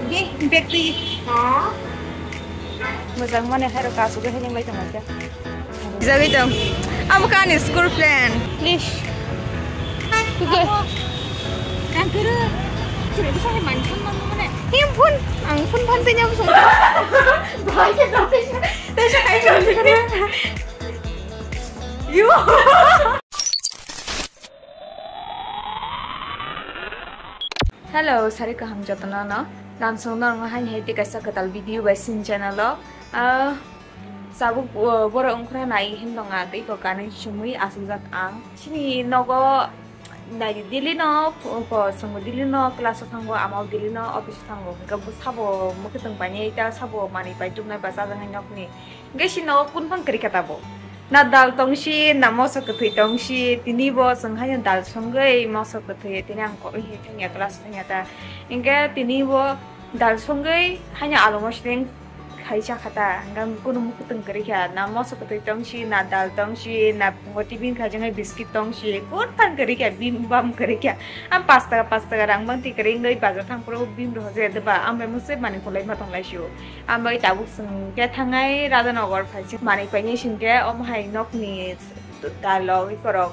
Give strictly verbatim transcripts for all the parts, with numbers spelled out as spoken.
Ge, bag twi. Ha? Mojang mane hairo kasu ge hajeng lai tongma khe. Jagwi tong. Amo kani school friend. Please. Kuge. Ang kuru. Sini bisa hai mantan mana mana. Him phone. Ang phone phone tanya apa sungguh. Bahaya kau tanya. Tanya kai kau tanya. Yo. Hello, sari kaham jotono no. Lamsong no ang hai hai tei kaisa kwtal video bai sin channel o. Ah, sabuk, uh, borok wngkhra nai hin dong a tei ko kanwi chumui asukjak ang. Chini nogo nai daily no, ko chwngbo daily no class o thango, ama o daily no office o thango. Hwnkhe bo sabo mwkhwtwng painai ta sabo manwi pai tubunai ba chajaknai nokni. Hwnkhe si nogo kun phang kwrwi kha tabuk. Na dal tong si, na moso kwthwi tong si, tini bo chwng haino dal songwi moso kwthwi tini ang kok hi thangya class thangya ta. Hwnkhe tini bo dal songwi haino alu mosodeng khai cha kha ta. Hwnkhe kunu mwkhwtwng kwrwi kha, na moso kwthwi tong si, na dal tong si, na pungo tiffin kha jwngai biscuit tong si, kun phang kwrwi kha, bim bam kwrwi kha. Ang pash taka, pash taka rang bang twi kwrwi wngwi bazar thang phuru bim rohor jaya de ba, ang bai mungse manwi khulai ma tong lai si o. Ang bai tabuk chwng khe thangnai Radhanagar phai se manwi painai sing khe omo hai nokni dalok ikorok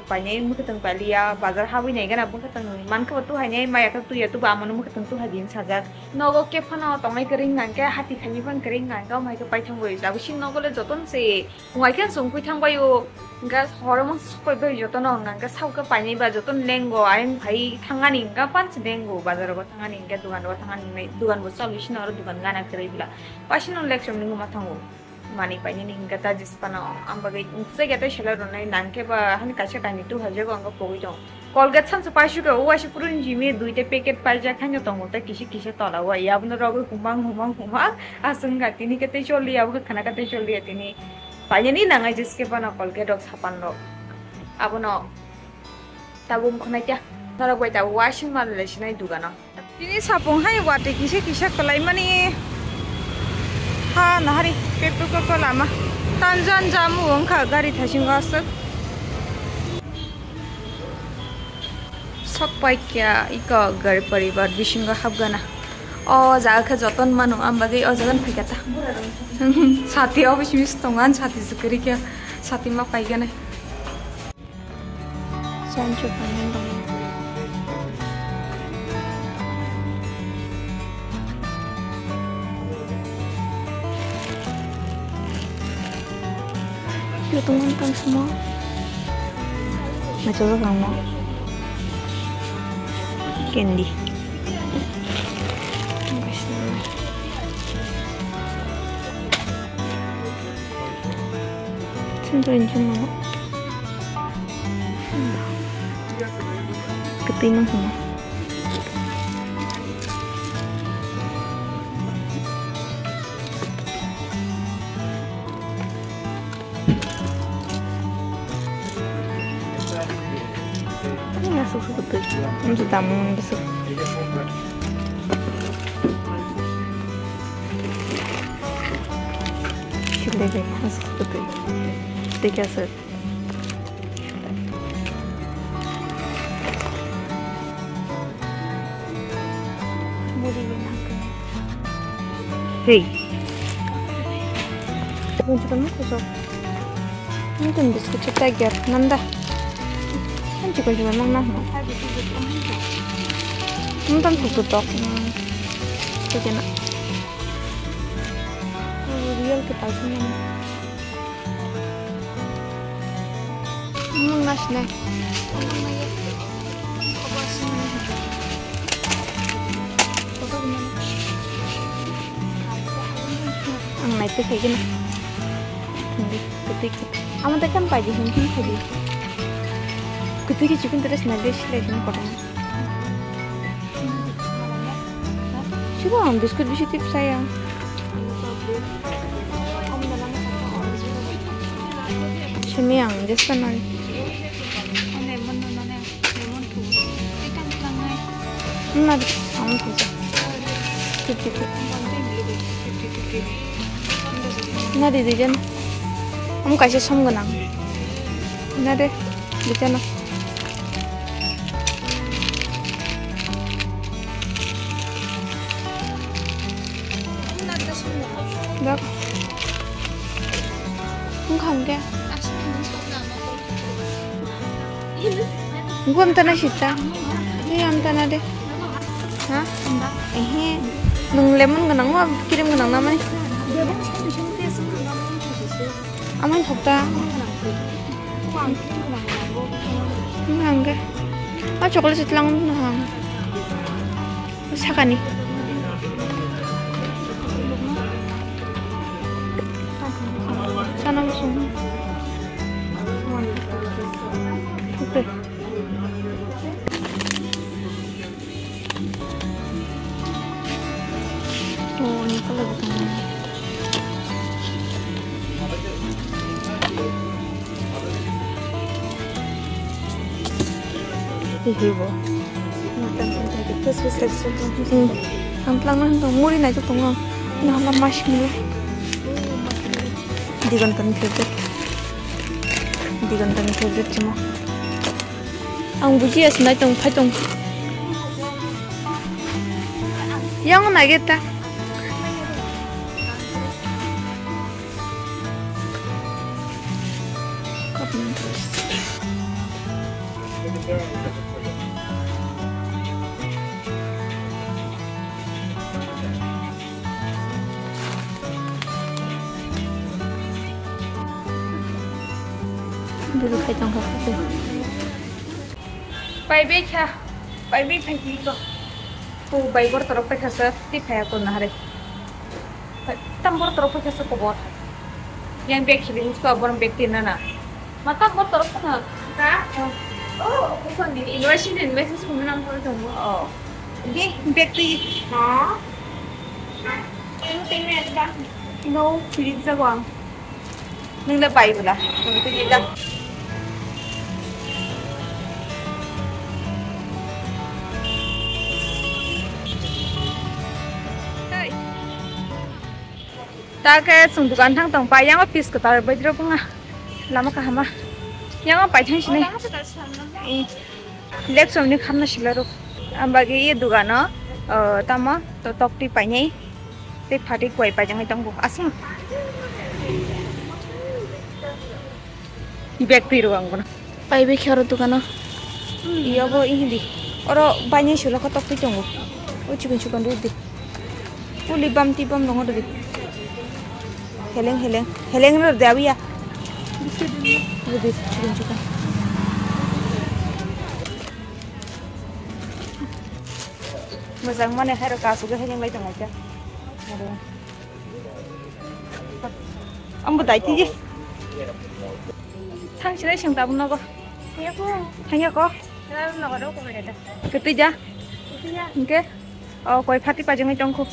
painai mwkhwtwng pailiya bazar habwi nai gana mwkhwtwng mankhe bo tuhainai maya khe tuya tubu amono mwkhwtwng tuhai di sajak. Nogo khe phano tongnai kwrwi hwnkha khe hati khaini phano kwrwi hwnkha khe omo hai khe paithang bai tabuk si nogo le jotono se. Wngkha khe chwng phui thang bai o, hwnkhe horo mangsa sokoi bai jotono wngkha khe sabo khe painai ba jotono lengo, ayang phai thangani hwnkha panch lengo, bazar o thangani hwnkhe dugan o thangani hwnkhe dugan bo chalwi sino oro dugan gana kwrwi bwla. Paisano lekchom ni wngma thango, manwi painani hwnkhe ta jis phano, ang bagwi wngkhe tei selai rwnai nang khe ba hani kaisa kainwi tuhaijak o ang pogwi tong. Colgate sansa paisukhe o waisa purun jimi duita packet paijak haino tongo tei kisa kisa tola o abono rogwi humang humang humang aswk wngkha tini khe tei choliya abo khe khana khe tei choliya tini painani nangnai jis khe bono Colgate rok sapan rok abono tabuk wngkha nai khe norok bai tabuk wasing mal le sinai dugano. Tini sapung hai watwi kisa kisa kwlaimani ha nahari pepto pepto lama tanjan jamu wngkha gari thasingo aswk. Sok pai kya iko gari poribar bisingo hapgana. O jaga khe joton mano ang bagwi o jaga phaikha ta. Sati office miss tongo ang sati se kwrwi khe sati ma paigana. Sancho panai bang. Yo tongo tang sumo. Macho bang mo. Candy. Sini tuh injil mana? Ketimang sama. Ini masuk sebetulnya. Ini sudah mau besar. Sila deh, masuk sebetulnya. Tiga set. Hei. Kunci kan kosong. Ini kan biskuit cetak ya, nanda. Kan juga juga mang nah. Nonton foto tok. Itu kena. Real kita sih. Mung na sinai. Ang nai twi khaigwna. Hindi, kwtwi khe. Amo tei kan paidi hin hin khaidi. Kwtwi khe chikon tere sinai de silai sin kotor. Sibo ang biscuit bisi tip saya. Simi ang jesa nari. Nari, ang khaja. Fifty fifty. Nari dijen. Ang kaisa som gwnang. Nari. Bichana. Bak. Wngkha hwnkhe. Gua amtana sita. Ni amtana de. Ha? Ehe. Nwng lemon gwnang ma, cream gwnang na mani? Amai thokta. Wngkha hwnkhe. A chocolate se tlang wngkha. Sakani. Sana busung. Oke. Oh, ini kalau bukan. Ihibo. Ang tlang na hwnkha muri nai tongo. Nahla mas mili. Digon tani favorite. Digon tani favorite chimo. Ang buji ya sinai tong phai tong. Yang nai geta. Dulu khai tong kha. Pai bai kha, pai bai khai ki ko. Ko bai bor torok pai kha sa, ti phaya ko na hare. Tam bor torok pai kha sa ko bor. Yang bag khili hinsko bor bag tin na na. Ma tam bor torok pai kha. Ka? Oh, ko ni university ni message ko nang ko tong. Oh. Di bag ti. Ha? Ano tingnan ka? No, pilit sa ko ang. Nwng le bai bwla, nwng twi da. Ta khe chwng dukan thang tong pai, yang office kwtal bai rok wngya. Lama kahama. Yang pai thang sini. Election ni khamna sila rok. Ambagi ye dugano, uh, tamo to tok twi painai. Tei phatwi kwai paijak nai tongo. Aswk. Bag twi rw ang bono. Pai bai khe oro dukano. Iya bo i hindi. Oro bainai sula khe tok twi tongo. O chikon chikon rw di. Puli bam ti bam tongo rw di. Heleng heleng. Heleng rw de abiya. Rw di chikon chikon. Mojang mane hai rw kasu ge heleng lai tongo khe. Ambo dai tiji. Thang sinai sing tabuk nogo. Thangya ko. Thangya ko. Nogo ro ko beda. Ketui ja. Ketui ja. Hingke. O koi phati pajangwi tongkhu.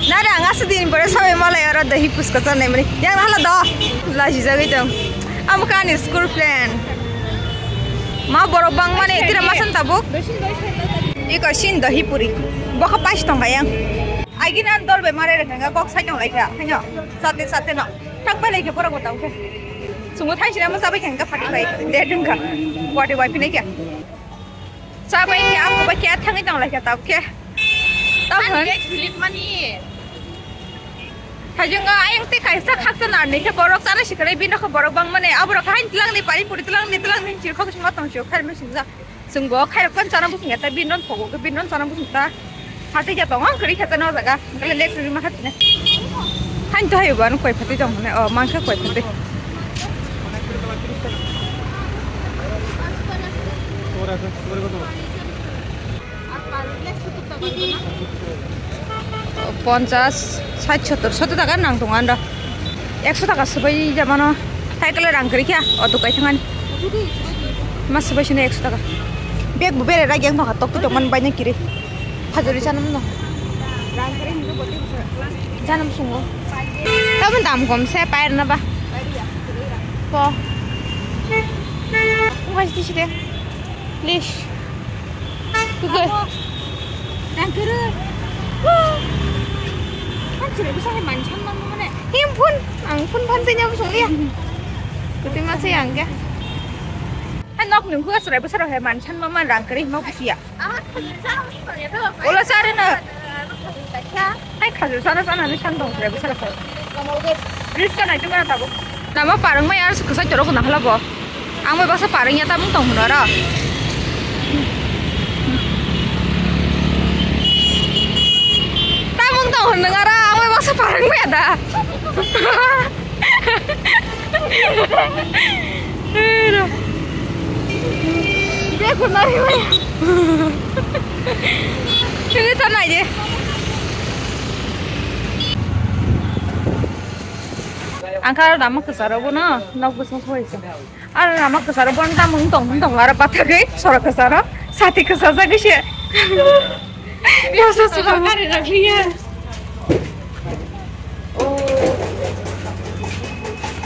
Nada ang asa din pore sabai malai oro dahi puska chanai mani. Yang nahla do. Laji jagwi tong. Amo kani school friend. Ma borok bang mani tira masan tabuk. Iko sin dahi puri. Bokha pais tong kayang. Aigini an dol bai mare rwkha kok sai tong laikha. Haino. Sate sate no. Thak bai laikha borok bo tong khe. Sungo thai sira mo sabai khe phati bai. Date wngkha. Guwahati bai phinai khe. Sabai khe ang bai khe thangwi tong laikha tab khe. Tab ani hwn. Philip mani. Hajungo ayang te kaisa khaksa narni khe borok chana sikare bini khe borok bang mane aborok hain tlang ni pani puri tlang ni tlang ni chirkhok singo tong sio khair me singjak. Chwng bo khairok phano chana bwswng ya, tei bini non phogo khe bini non chana bwswng ta. Hati ja tongo, kwrwi khe chana o jaga. Kale lek rwma kha tine. Hain to hayo bo ano koi phatwi tong hone. O, man khe koi phatwi. Ponchas, sait, sottor, sottor taka nang tongo ano. Ekso taka swbai jamano. Cycle rang kwrwi kha, o dukai thangani. Ma swbai sino ekso taka. Bag bo bere ragi ang nokha tok tongman baina kiri. Khajuri chanam no. Chanam sungo. Tabun dam kom se pair na ba. Po. Ukai sidi sidi. Please. Kuke. Rang kere. Kan chere bisa hai manchang mang mane. Him phun, ang phun phan tanya busong liya. Kuti masih yang kya? Hai nok nungku surai besar hai manchang mang man rang kere mau busia. Ola sare na. Hai khajur sana sana ni san dong surai besar hai. Riska nai tuma tabuk. Nama parang mai ar kwchai toro khuna hala bo. Ang bai baksa parang ya tamung tong hwnwi aro. Tamung tong hwnwi aro ang bai baksa parang mai da. Bek hwnwi mai. Sini tanai de. Ang kha lama kwcharo bono nok bwswk soi se. Ar lama kwcharo bono tamung tong tong aro pathagwi sora kwcharo sati kwchajagwi se. Bwswk swkang.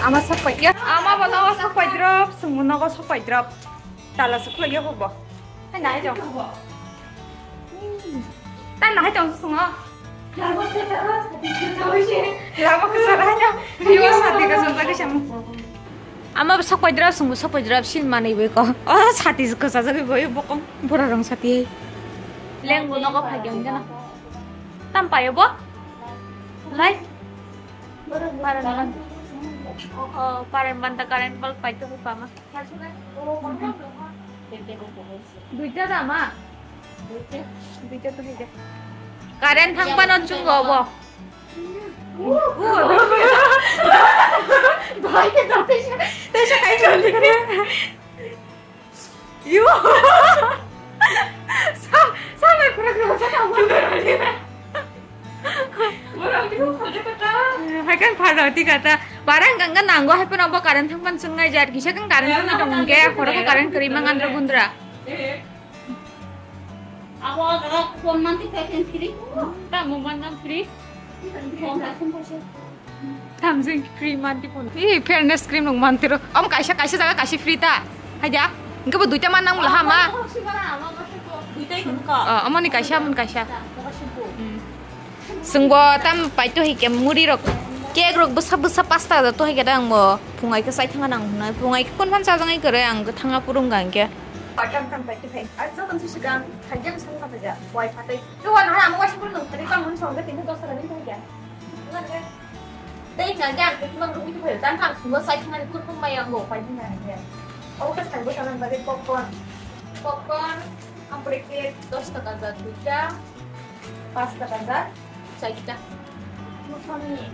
Ama sok paikya. Ama bono sok paidrop, sungmo nogo sok paidrop. Tala se khulai ya bo. Hai nai jong. Tan nai jong sungo. Lama ke sarai ya. Yo sati ka sunta ke sam. Ama sok paidra sungo sok paidra sin mani be ko. Oh sati ka sa sa be boy bokong. Bora rong sati. Leng bono ko phai jong jana. Tam payo bo. Lai. Paran man. Oh paran man ta current bulb pai to pa ma. Duita da ma? Duita to hide. Current thang pano chungo bo. Bhai ke date se, te se kai chali kare. Yo. Sa, sa me pura pura sa ka. Hai kan phar roti kata. Barang gangga nanggo hai pun abo current thang pan sungai jar. Kisa kan current thang tong ke khoro ko current kari mang andro gundra. Abo oro phone manti phai kan free. Ta mo man kan free. Phone ta phone ta. Tamjing free manti phone. Ih, fairness cream nung manti ro. Om kaisa, kaisa jaga kaisa free ta. Haja. Engke bo duita man nang mula hama. Duita ikon ko. Oh, omoni kaisa, amon kaisa. Hmm. Sungbo tam paito hike muri rok. Cake rok bwsa bwsa pasta da to hike dang bo. Phungai ke sai thanga nang hunai. Phungai ke kon phan sajang kare ang thanga purung gang ke. Patam tam paito hai. Ar jokon su sigang. Hajang sang kata ja. Wai patai. Tuan hai amo wasi purung nang. Tadi tang mun song ke tini dos tara ni ja. Tei hwnka khe ang khe khimang rwgwi tongphai o, tang khe ang thungo chai thangani kurkuk mai ang bo pai thangna hwnka khe. Obo khe saibo sana bagwi popcorn. Popcorn, ampore khe dos taka ja duita, pas taka ja chaita. Musoni.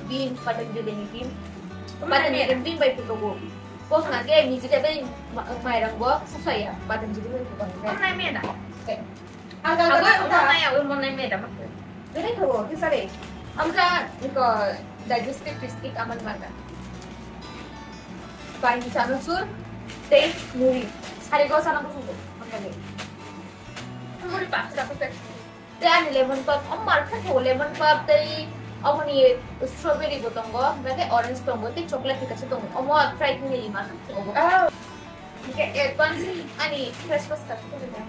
Bean, Patanjali ni bean. Patanjali ni bean bai kutogo. Kok na khe mijile bai ma-, mairang bo susaya Patanjali bai kutogo. Ang nai mena. Ang kha Abo kha umon nai, umon nai, madam. Dede to, kisare. Amja ko digestive biscuit aman mata. Pai ni chana sur, tei muri. Sari ko sana ko suko. Amkani. Muri pa, sa ko pe. Tei ani lemon pop, om mar kha ko lemon pop tei omoni strawberry bo tongo, tei orange tongo, tei chocolate thik kasa tongo. Omo try khe ni ma kha ko. Hingke advance ani face wash ka sukuli da.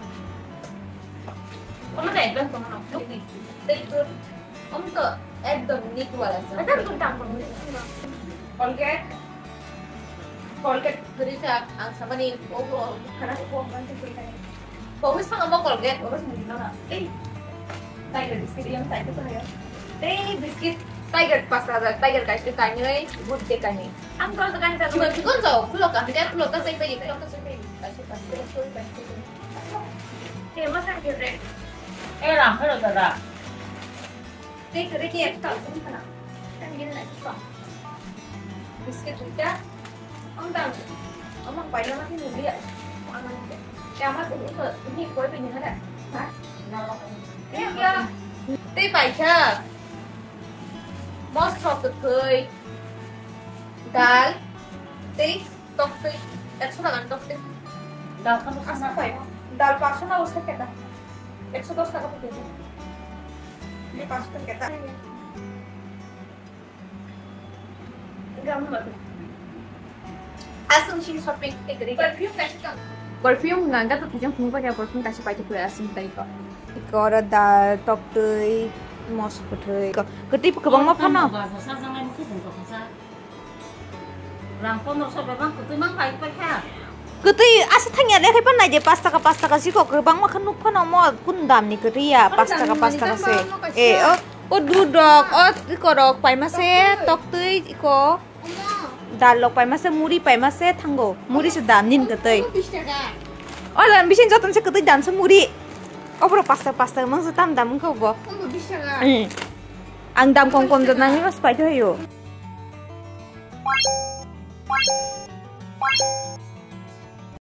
Kono da advance kono no? Look ni. Tei tur. Om to ekdom neat wala sa. Ekdom tam kono. Colgate. Colgate guri sa ang sabani obo khana ko ban te guri kai. Kowi sanga mo Colgate. Obo sini na. Ei. Tiger biscuit yang tiger sa ya. Tei biscuit Tiger pas hajar, Tiger kaisa kainwi, Good Day kainwi. Ang kol tekan ka. Chikon chikon jao, khulo ka, hingke khulo ka sai pai, khulo ka sai pai. Kaisa kaisa. Te mo sa ke re. Eh, ram pharo dada. Te kare ke ekta sun kana. Kan gil na ka. Biscuit duita. Ang dang. Amang pai na ma tin dia. Amang ke. Ya ma se ko ni koi pe ni hara. Ha? Ya. Te pai kha. Mosok kwthwi, dal, tei toktwi, ekso taka ni toktwi. Dal kha bwswk na? Dal paanch sho na bwswk khe da? Ekso dos taka pho kg. Ni paanch sho taka khe da? Aswng sini shopping khe kwrwi kha. Perfume kaisa tong. Perfume hwnka hwnkhe to thaichung phunukbai khe perfume kaisa paithago aswng tei ko. Eko oro dal, toktwi, mos kwthwi. Ko, kwtwi kwbangma phano. Rang pondro so bebak kwtwi mang pai pai kha. Kwtwi asa thangya le khai pan nai de paanch taka paanch taka si ko kwbangma khe nuk phano mo kun dam ni kwtwi ya paanch taka paanch taka se. Eh, o. O dudh rok, o iko rok paima se toktwi iko. Dal rok paima se, muri paima se thango. Muri se dam nin kwtwi. Bis taka. O dam bisin joton se kwtwi dam se muri. Obro pasta pasta mang se tam dam wngkha bo. Omo bis taka. Hmm. Ang dam kom kom jotnani mas paithaio.